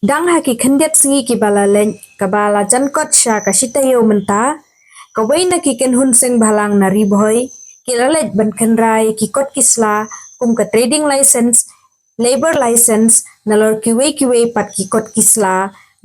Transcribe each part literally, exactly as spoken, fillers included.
Dang ha ki khyndiat sngi kiba la leit, kaba la jan kot sha ka shi taïew mynta, kawei na ki kynhun seng bhalang na Ri Bhoi ki la leit ban kynra ïa ki kot ki sla kum ka trading license, labour license, nalor kiwei kiwei pat ki kot ki sla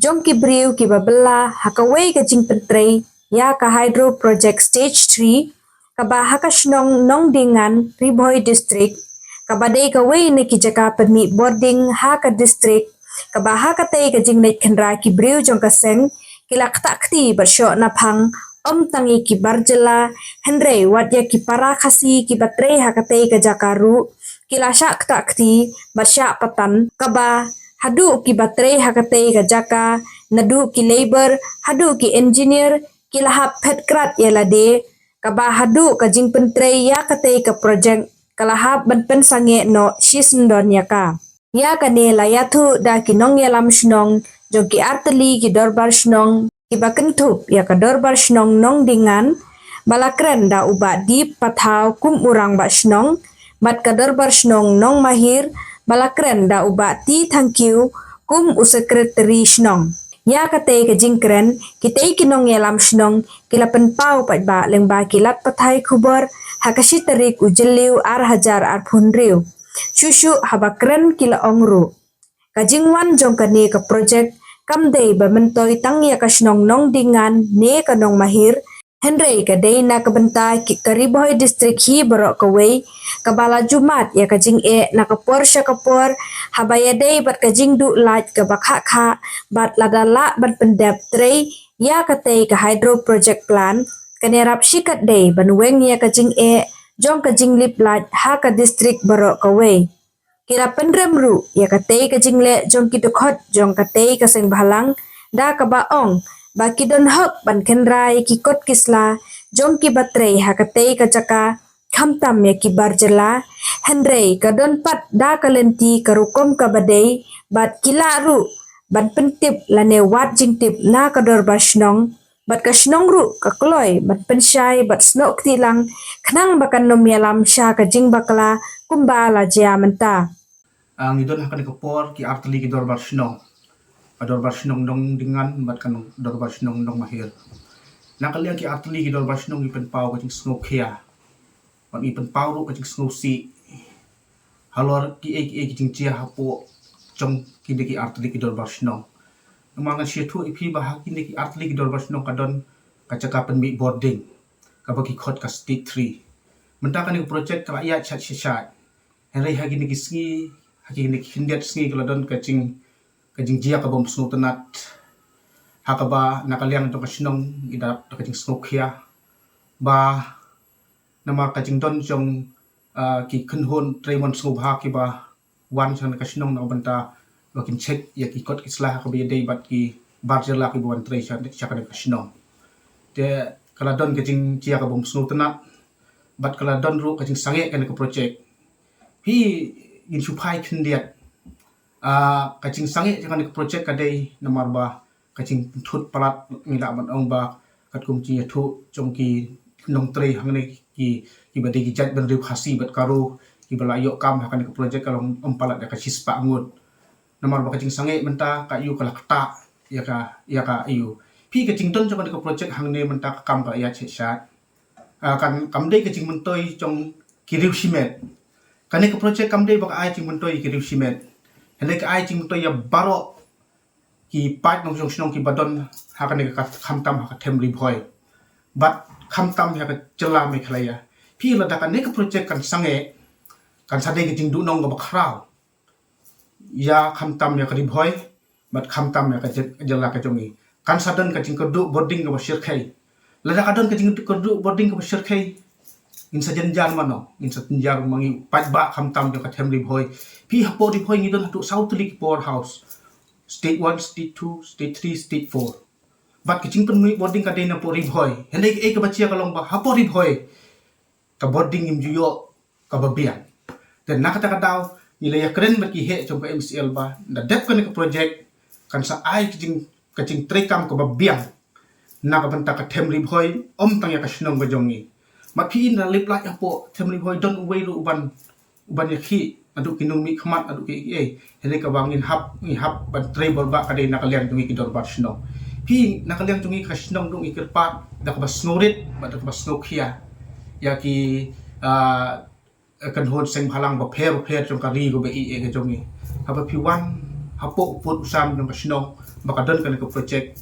jong ki briew kiba bylla ha kawei ka jingpyntrei ïa ka hydro project stage three, kaba ha ka shnong Nongdingan, Ri Bhoi District, kaba dei kawei na ki jaka pynmih bording ha ka district, kaba ha katei ka jingleit kynra ki briew jong ka seng ki la ktah kti bad shoh naphang, ym tang ïa ki bar jylla, hynrei wat ïa ki para Khasi kiba trei ha katei ka jaka ruh ki la shah ktah kti bad shah patan, kaba haduh kiba trei ha katei ka jaka, naduh ki labour haduh ki engineer, ki la hap phet krat ïa lade, kaba haduh ka jingpyntrei ïa katei ka project ka la hap ban pynsangeh noh shisyndon ïa ka. Ïa kane la ïathuh da ki nongïalam shnong jong ki artylli ki dorbar shnong kiba kynthup ïa ka dorbar shnong Nongdingan, ba la kren da u Bah Dip Pathaw kum u rangbah shnong, bad ka dorbar shnong Nongmahir, ba la kren da u Bah T Thangkhiew kum u sekretari shnong. Ïa katei ka jingkren, kitei ki nongïalam shnong ki la pynpaw paidbah lyngba ki lad pathai khubor ha ka shi tarik u Jylliew ar hajar arphew hynriew. Shuh shuh haba kren ki la ong ruh, ka jingwan jong kane ka project kam dei ba myntoi tang ïa ka shnong Nongdingan ne ka Nongmahir, hynrei ka dei na ka bynta ki, ka Ri Bhoi District hi baroh kawei, kaba la ju mad ïa ka jingeh na ka por sha ka por, haba ïadei bad ka jingduh lait kaba khah khah, bad lada lah ban pyndep trei ïa katei ka hydro project plant, kan ïarap shikatdei ban weng ïa ka jingeh jong ka jinglip lait ha ka district baroh kawei. Ki la pynrem ruh ïa katei ka jingleh jong ki dkhot jong katei ka seng bhalang, da kaba ong ba ki don hok ban kynra ïa ki kot ki sla jong kiba trei ha katei ka jaka, khamtam ïa ki bar jylla, hynrei ka don pat da ka lynti ka rukom kaba dei, bad ki lah ruh ban pyntip lane wad jingtip na ka dorbar shnong, bad ka shnong ruh ka kloi ban pynshai bad snoh kti lang, khnang ba kan ym ïalam sha ka jingbakla kumba la jia mynta. Ah, ngi don ha kane ka por ki artylli ki dorbar shnong. Ka dorbar shnong Nongdingan bad ka nong, dorbar shnong Nongmahir. Na ka liang ki artylli ki dorbar shnong ngi pynpaw ka jingsngewkhia, bad ngi pynpaw ruh ka jingsngewsih halor kiei kiei ki jingjia hapoh jong kine ki artylli ki dorbar shnong. Namar ngan sa ïathuh ïa phi ba ha kine ki artylli ki dorbar shnong ka don ka jaka pynmih bording, kaba ki khot ka stage three. Mynta kane ka project ka la ïaid shait shait shait. Hynrei ha kine ki sngi, ha kine ki khyndiat sngi ka la don ka jing, ka jingjia kaba ym sngewtynnat. Ha kaba na ka liang jong ka shnong ngi da, da ka jingsngewkhia ba namar ka jingdon jong, ah, ki kynhun trei mon sngewbha kiba wan sha kane ka shnong na ka bynta ba kin check ïa ki kot ki sla ha kaba ïadei bad ki bar jylla kiba wan trei sha, sha kane ka shnong. Te ka la don ka jingjia kaba ym sngewtynnat bad ka la don ruh ka jingsangeh kane ka project. Phi, ngin shu phai khyndiat. Ah, ka jingsangeh jong kane ka project ka dei namar ba ka jingpynthut palat, ngi lah ban ong ba katkum jingïathuh jong ki nongtrei hangne, ki, kiba dei ki jaitbynriew Khasi bad Garo kiba la ïoh kam ha kane ka project ka long ym palat da ka shispah ngut. Namar ba ka jingsangeh mynta ka ïoh ka la ktah ïa ka, ïa ka ïoh. Phi, ka jingdon jong kane ka project hangne mynta ka kam ka la ïaid shait shait. Ah, kan, kam dei ka jingmyntoi jong ki riew shimet. Kane ka project kam dei ba ka ai jingmyntoi ïa ki riew shimet. Hynrei ka ai jingmyntoi ïa baroh ki paid nongshong shnong kiba don ha kane ka, khamtam ha ka them Ri Bhoi bad khamtam ha ka jylla Meghalaya. Phi, lada kane ka project kan sangeh, kan sa dei ka jingduhnong kaba khraw ïa khamtam ïa ka Ri Bhoi bad khamtam ïa ka jy-, jylla ka jong ngi. Kan sa don ka jingkyrduh bording kaba shyrkhei. Lada ka don ka jingkyrduh bording kaba shyrkhei, ngin sa jynjar mano, ngin sa jynjar ma ngi paidbah khamtam jong ka them Ri Bhoi. Phi, hapoh Ri Bhoi ngi don haduh saw tylli ki powerhouse. Stage one, stage two, stage three, stage four. Bad ka jingpynmih bording ka dei na poh Ri Bhoi. Hynrei kaei kaba jia ka long ba hapoh Ri Bhoi ka bording ngim ju ïoh kaba biang. Te na kata ka daw ngi la ïakren bad ki heh jong ka M C L ba da dep kane ka project kan sa ai ka jing, ka jingtreikam kaba biang na ka bynta ka them Ri Bhoi, ym tang ïa ka shnong ka jong ngi. Mat phi, in la lip lait hapoh them Ri Bhoi don uwei ruh uban, uban ïakhih Naduh ki nongmihkhmat, naduh ki ei, hynrei kaba ngin hap, ngin hap ban trei bor ba ka dei na ka liang jong ngi ki dorbar shnong. Phi, na ka liang jong ngi ka shnong ruh ngi kyrpad da kaba sngewrit bad da kaba sngewkhia ïa ki, ah, kynhun seng bhalang bapher bapher jong ka ri kaba ïeit ka jong ngi. Haba phi wan hapoh u pud u sam jong ka shnong ba ka don kane ka projek,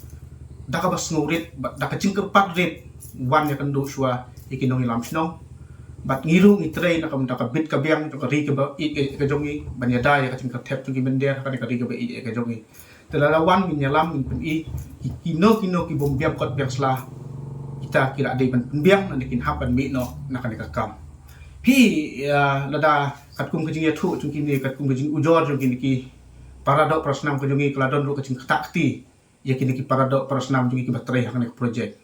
da kaba sngewrit bad da ka jingkyrpad rit, wan ïakynduh shuwa ïa ki nongïalam shnong. Bad ngi ruh ngi trei na ka, da ka bit ka biang jong ka ri kaba ïeit ka jong ngi ban ïada ïa ka jingkyrthep jong ki mynder ha kane ka ri kaba ïeit ka jong ngi. Te lada wan ngin ïalam, ngin pyni ïa ki, kino kino ki bym biang kot biang sla, kita ki la dei ban pynbiang, nangta kin hap ban mih noh na kane ka kam. Phi, ïa, lada katkum ka jingïathuh jong kine, katkum ka jingujor jong kine ki para doh para snam ka jong ngi, ka la don ruh ka jingktah kti ïa kine ki para doh para snam jong ngi kiba trei ha kane ka projek.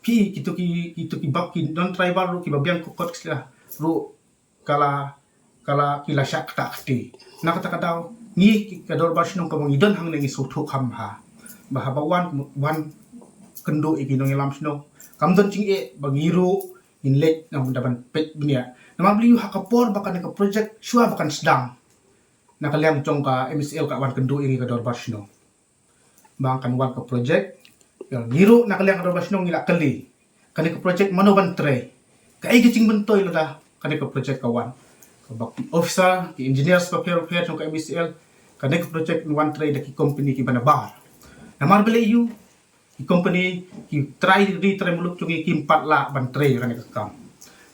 Phi, kito ki, kito ki bak ki don tribal ruh kiba biang kot sla ruh ka la, ka la, ki la shah ktah kti. Na kata ka daw, ngi ki, ka dorbar shnong kaba ngi don hangne ngi sngewthuh kham bha ba haba wan, wan kynduh ïa ki nongïalam shnong, kam don jingeh ba ngi ruh ngin leit na ka bynta ban peit bniah. Namar balei ïoh ha ka por ba kane ka projek shuwa ba kan sdang, na ka liang jong ka M S L ka wan kynduh ïa ngi ka dorbar shnong. Ba kan wan ka projek, ïa, ngi ruh na ka liang ka dorbar shnong ngi la kylli, kane ka projek mano ban trei? Kaei ka jingmyntoi lada kane ka projek ka wan? Kaba ki officer, ki engineers bapher bapher jong ka M S L, kane ka projek yn wan trei da ki company kiba nabar. Namar balei ïoh ki company, ki trai ri trai muluk jong ngi kim pat lah ban trei kane ka kam.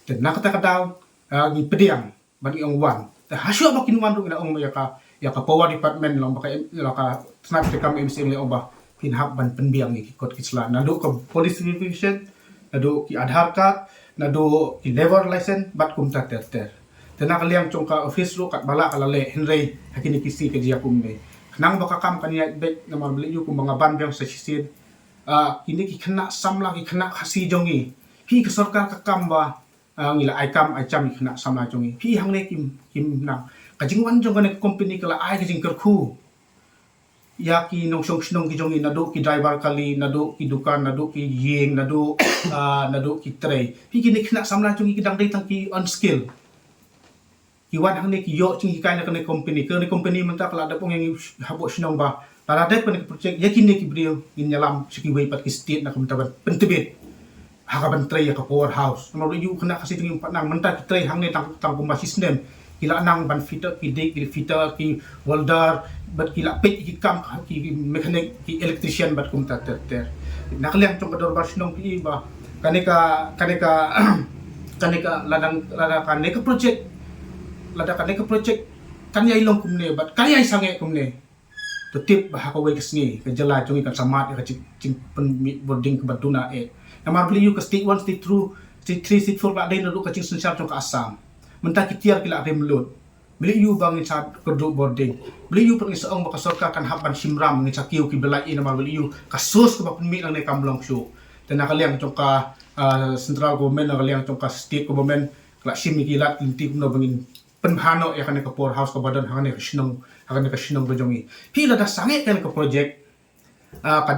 Te na kata ka daw, ah, ngi pdiang ban ong wan. Te hashuwa ba kin wan ruh ngi la ong ïa ka, ïa ka power department, long ba ka, ïa ka tnat treikam M S L ngi ong ba phin hap ban pynbiang ïa ki kot ki sla, naduh ka police verification, naduh ki Aadhaar card, naduh ki labour license bad kumta ter ter. Te na ka liang jong ka office ruh katba lah ka la leh, hynrei ha kine ki sngi ka jia kumne. Khnang ba ka kam kan ïaid beit, namar balei ïoh kumba nga ban biang sa shisien, ah, kine ki khynnah samla, ki khynnah Khasi jong ngi, phi, ka sorkar ka kam ba, ah, ngi la ai kam ai jam ïa ki khynnah samla jong ngi, phi, hangne kim, kim nang. Ka jingwan jong kane ka company ka la ai ka jingkyrkhu ïa ki nongshong shnong ki jong ngi, naduh ki driver kali, naduh ki dukan, naduh ki ïing, naduh, ah, naduh ki trei. Phi, kine ki khynnah samla jong ngi ki dang dei tang ki unskilled. Ki wan hangne ki ïoh jinghikai na kane company. Kane company mynta ka la dep ong ïa ngi hapoh shnong ba lada dep kane ka projek, ïa kine ki briew ngin ïalam sha kiwei pat ki state na ka bynta ban pyntbit ha ka ban trei ïa ka power house. Namar ba ïoh khynnah Khasi jong ngi pat nang mynta ki trei hangne tang, tang kumba shi snem. Ki la nang ban fitter, ki dik, ki fitter, ki welder, bad ki la peit ki kam ki mechanic, ki electrician bad kumta ter ter. Na ka liang jong ka dorbar shnong phi, ba kane ka, kane ka, kane ka, lada, lada kane ka projek, lada kane ka projek kan ïai long kumne bad kan ïai sangeh kumne, to tip ba ha kawei ka sngi ka jylla jong ngi kan sa mad ïa ka jing, jingpynmih bording kaba duna eh. Namar balei ïoh ka state one, state two, state three, state four ka la dei naduh ka jingsynshar jong ka Assam. Mynta ki tiar ki la rim lut. Balei ïoh ba ngin sa kyrduh bording? Balei ïoh pat ngin sa ong ba ka sorkar kan hap ban shim ram, ngin sa kiew ki blai, namar balei ïoh ka source kaba pynmih nangne kam long shuh. Te na ka liang jong ka, ah, central government, na ka liang jong ka state government, ka la shim ïa ki lad ki lynti kumno ba ngin pynbha noh ïa kane ka power house kaba don ha kane ka shnong, ha kane ka shnong ka jong ngi. Phi, lada sangeh kane ka projek, ah, ka,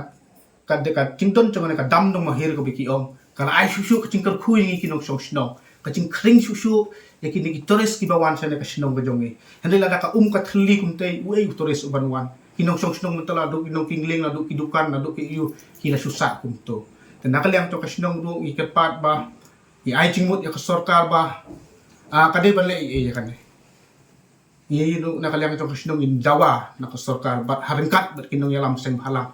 ka, ka jingdon jong kane ka dam Nongmahir kaba ki ong, ka la ai shuh shuh ka jingkyrkhu ïa ngi ki nongshong shnong, ka jingkhring shuh shuh ïa kine ki tourist kiba wan sha kane ka shnong ka jong ngi. Hynrei lada ka um ka thylli kumtei, uei u tourist uban wan? Ki nongshong shnong mynta, naduh ki nongkyndit, naduh ki dukan, naduh ki ïew, ki la shu sah kumto. Te na ka liang jong ka shnong ruh ngi kyrpad ba ngi ai jingmut ïa ka sorkar ba, ah, ka dei ban leh ei ei ïa kane. Ngi ruh na ka liang jong ka shnong ngin dawa na ka sorkar bad ha ryngkat bad ki nongïalam seng bhalang.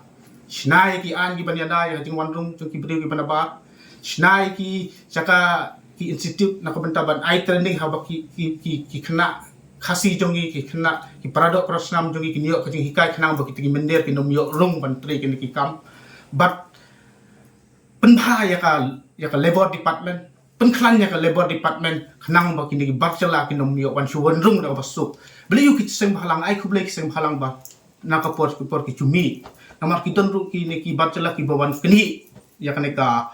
Shna ïa ki aiñ kiban ïada ïa ka jingwan rung jong ki briew kiba nabar. Shna ïa ki jaka, ki institute na ka bynta ban ai training haba ki, ki, ki, ki khynnah Khasi jong ngi, ki khynnah, ki para doh para snam jong ngi kin ïoh ka jinghikai khnang ba kita ki mynder kin ym ïoh rung ban trei kine ki kam. Bad pynbha ïa ka, ïa ka labour department, pynkhlaiñ ïa ka labour department khnang ba kine ki bar jylla kin ym ïoh wan shu wan rung da kaba suk. Balei ïoh ki seng bhalang, ai khublei ki seng bhalang ba na ka por ki por ki ju mih. Namar ki don ruh kine ki bar jylla kiba wan knieh ïa kane ka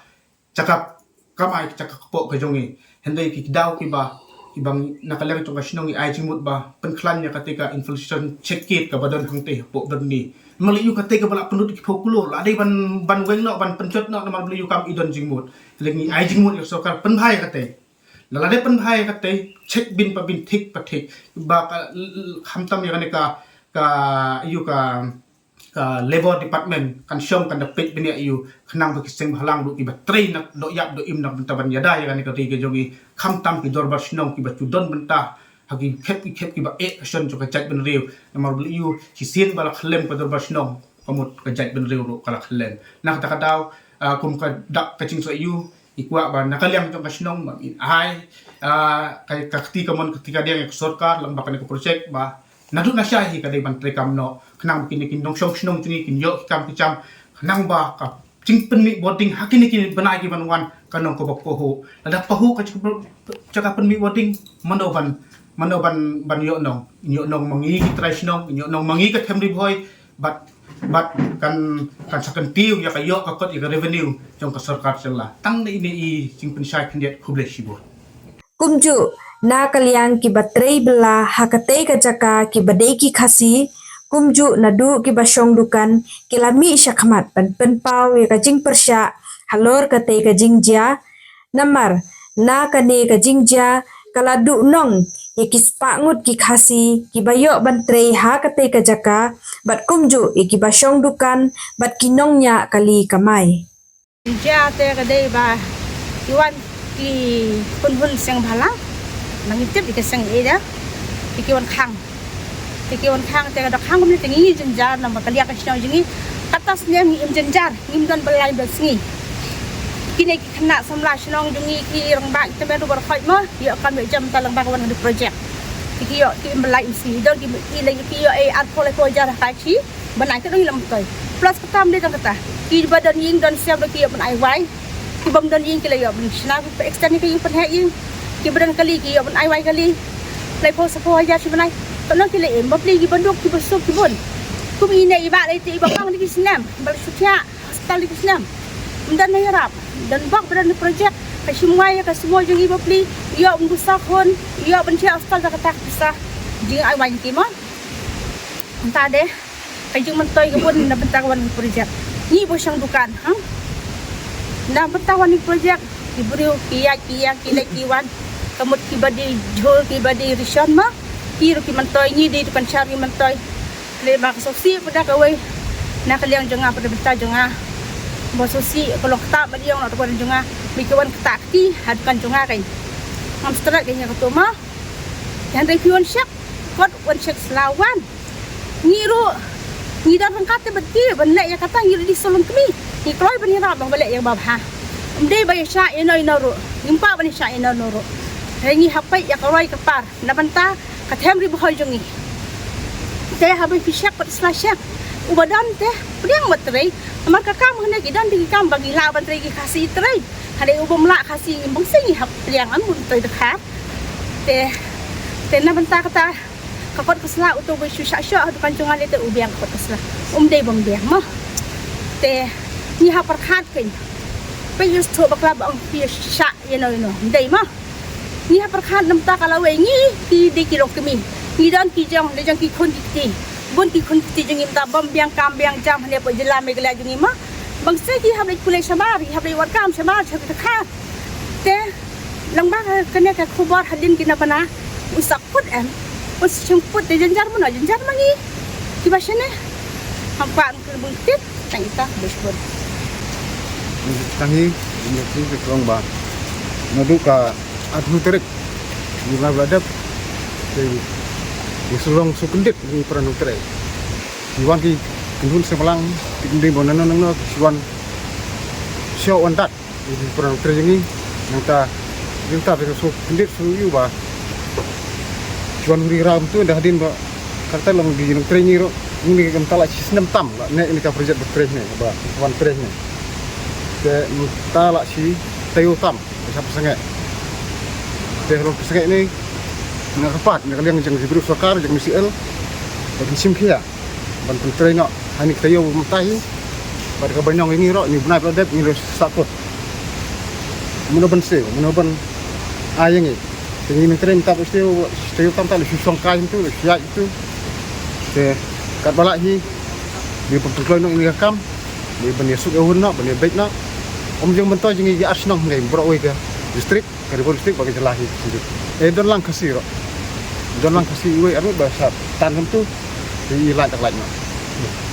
jaka kamai, ka jaka kpoh ka jong ngi. Hynrei ki daw kiba, kiba na ka liang jong ka shnong ngi ai jingmut ba pynkhlaiñ ïa kata ka infiltration check gate kaba don hangtei hapoh Byrni. Namar lei ïoh kata kaba la pynlut ki phew klur, la dei ban, ban weng noh, ban pynjot noh, namar lei ïoh kam i don jingmut. Hynrei ngi ai jingmut ïa ka sorkar pynbha ïa kata. Lada pynbha ïa katei, check bin pa bin, thik pa thik. Ba ka, khamtam ïa kane ka, ka, ïa ka, ka Labour Department kan shong kan da peit bniah ïa u, khnang ba ki seng bhalang ruh kiba trei na doh ïap doh im na bynta ban ïada ïa kane ka ri ka jong ngi, khamtam ki dorbar shnong kiba ju don bynta ha ki khep ki khep kiba eh ka shon jong ka jaitbynriew. Namar ba la ïoh shisien ba la khyllem ka dorbar shnong, ka mut ka jaitbynriew ruh ka la khyllem. Na kata ka daw, ah, kum ka dak ka jingsngew ïa u, i kwah ba na ka liang jong ka shnong ba in ai, ah, ka, ka kti kamon ka kti kadiang ïa ka sorkar lyngba kane ka projek ba naduh nashai hi ka dei ban treikam noh, khnang ba kine ki nongshong shnong jong ngi kin ïoh ki kam ki jam, khnang ba ka jingpynmih bording ha kine ki bnai ki ban wan kan long kaba pahuh. Lada pahuh ka jaka, jaka pynmih bording, mano ban, mano ban, ban ïoh nong, ïoh nong ma ngi ki trai shnong, ïoh nong ma ngi ka them Ri Bhoi, bad, bad kan, kan sa kyntiew ïa ka ïoh ka kot ïa ka revenue jong ka sorkar jylla. Tang ine i jingpynshai khyndiat, khublei shibun. Kumjuh na ka liang kiba trei bylla ha katei ka jaka kiba dei ki Khasi, kumjuh naduh kiba shong dukan ki la mih shakhmat ban pynpaw ïa ka jingpyrshah halor katei ka jingjia. Namar na kane ka jingjia ka la duh nong ïa ki spah ngut ki Khasi kiba ïoh ban trei ha katei ka jaka, bad kumjuh ïa kiba shong dukan bad ki nongñiah kali kamai. Jia te ka dei ba ki wan ki khun hun seng bhalang, ma ngi tip ïa ka seng ïa da, te ki wan khang. Te ki wan khang te ka da khang kumne te ngi jynjar namar ka liang ka shnong jong ngi. Kata snem ngi im jynjar, ngim don bylla im don sngi. Kine ki khynnah samla shnong jong ngi ki rangbah ki tymmen ruh baroh khoit mo, ïoh kam ïoh jam ta lyngba ka wan ka projek. Te ki ïoh ki im bylla im sngi, don ki i lei ki ïoh ei arphew laiphew hajar ha ka shi bnai te dang ïa la myntoi. Plus kata ym dei tang kata, kiba don ïing don sem ruh ki ïoh ban ai wai. Ki bym don ïing ki la ïoh ban shna, ki extend ïa ka ïing pynheh ïing. Kiba don kali ki ïoh ban ai wai kali. Laiphew saphew hajar shi bnai. Katno ki la im, bapli ki banduk ki basuk ki bun. Kum ine i bah lei te i ba pang da ki snem, ba la shu thiah hospital da ki snem. Ym don na ïarap. Don bok ba don projek. Ka shim wai ïa ka sumo jong i bapli. Ïoh ban busa khun, ïoh ban thiah hospital da kata ka pisa jingai wai ki mo. Mynta de ka jingmyntoi ka bun na bynta ka wan ka projek. Ngi ba shong dukan, ha? Na bynta wan ka projek, ki briew ki ïaid ki ïeng ki leit ki wan. Ka mut kiba dei jhur kiba dei rishon ma, ki ruh ki myntoi, ngi dei dukan shar ngi myntoi. Lei ma ka sngewsih pat da kawei na ka liang jong nga pat na bynta jong nga. Ba sngewsih ka long kata ba dei ong na dukan jong nga. Ba ki wan kata kti ha dukan jong nga kein. Ngam stret kein ïa kato ma. Hynrei phi wan check kot, wan check sla wan. Ngi ruh ngi don ryngkat te bad ki ban leh ïa kata, ngi ruh dei sawlong kmie. Ngi kloi ban ïarap ba leh ïa kaba bha. Ym dei ba ïa shah ïa no ïa no ruh. Ngim kwah ban ïa shah ïa no ïa no ruh. Hynrei ngi hap peit ïa ka roi ka par na bynta ka them Ri Bhoi jong ngi. Te haba phi check bad sla check, uba don te pdiang bad trei. Namar ka kam hangne ki don te ki kam ba ngi lah ban trei ki Khasi trei. Hangne u bym lah Khasi, ngi bym sngewsih, ngi hap pdiang, ym bun trei dkhar. Te, te na bynta kata ka kot ka sla, uto ba shu shah shoh ha dukan jong nga lei te u biang ka kot ka sla. Um dei bym biang mo. Te ngi hap pyrkhat kein. Peit ïa u sngewthuh bakla ba ong phi shah ïa no ïa no. Ym dei mo. Ngi hap pyrkhat na bynta ka lawei, ngi ki dei ki longkmie. Ngi don ki jong, dei jong ki khun ki kti. Bun ki khun ki kti jong ngi mynta bym biang kam biang jam hangne hapoh jylla Meghalaya jong ngi mo. Bang seh ki hap leit pule shabar, ki hap leit wad kam shabar, shabar dkhar. Te lyngba kane ka khubor hadien ki na bana, u sah put em. U sah put te jynjar mano, jynjar ma ngi kiba shane. Ngam kwah ban kren bun tit, tang ita, bun sbun. Tang hi, ngi ka long ba naduh ka arphew tarik ngi la dep te ngi shu long shu kyndit ngi para nongtrei. Ki wan ki khun hun seng bhalang, ki kyndit ba nangno nangno, ki shu wan shoh wan dat. Ïa ki para nongtrei jong ngi, nangta, nangta te ka shu kyndit shu ïohi ba shu wan uri ram tu, da hadien ba kata long ki nongtrei ngi ruh, ngi kam ta la shi snem tam la ne, ngi ka project ba trei ne, ba wan trei ne. Te ta la shi taïew tam, ba shah pyrsangeh. Te ka long pyrsangeh ne, nga kyrpad na ka liang jong ki briew sorkar, jong ki M C L, ba kin shim khia ban pyntrei noh ha kine ki taïew ba mynta hi. Bad ka bainong ïa ngi ruh, ngi bnai ba la dep ngi la sah kut. Mano ban siew, mano ban ai ïa ngi. Te ngi nongtrei mynta ba siew, siew tam ta la shu shong kai hangtu, la shu ïaid hangtu. Te katba lah hi, ngi pynkloi noh ïa ngi ka kam. Ngi ban ïa suk ïa hun noh, ban ïa beit noh. Ym jong myntoi jong ngi ki ar shnong, ngi baroh wei ka district, ka Ri Bhoi district bad ka jylla hi. Eh, don lang Khasi ruh. Don lang Khasi iwei arngut ba sa tan kumtu. Te i lait da ka lait noh.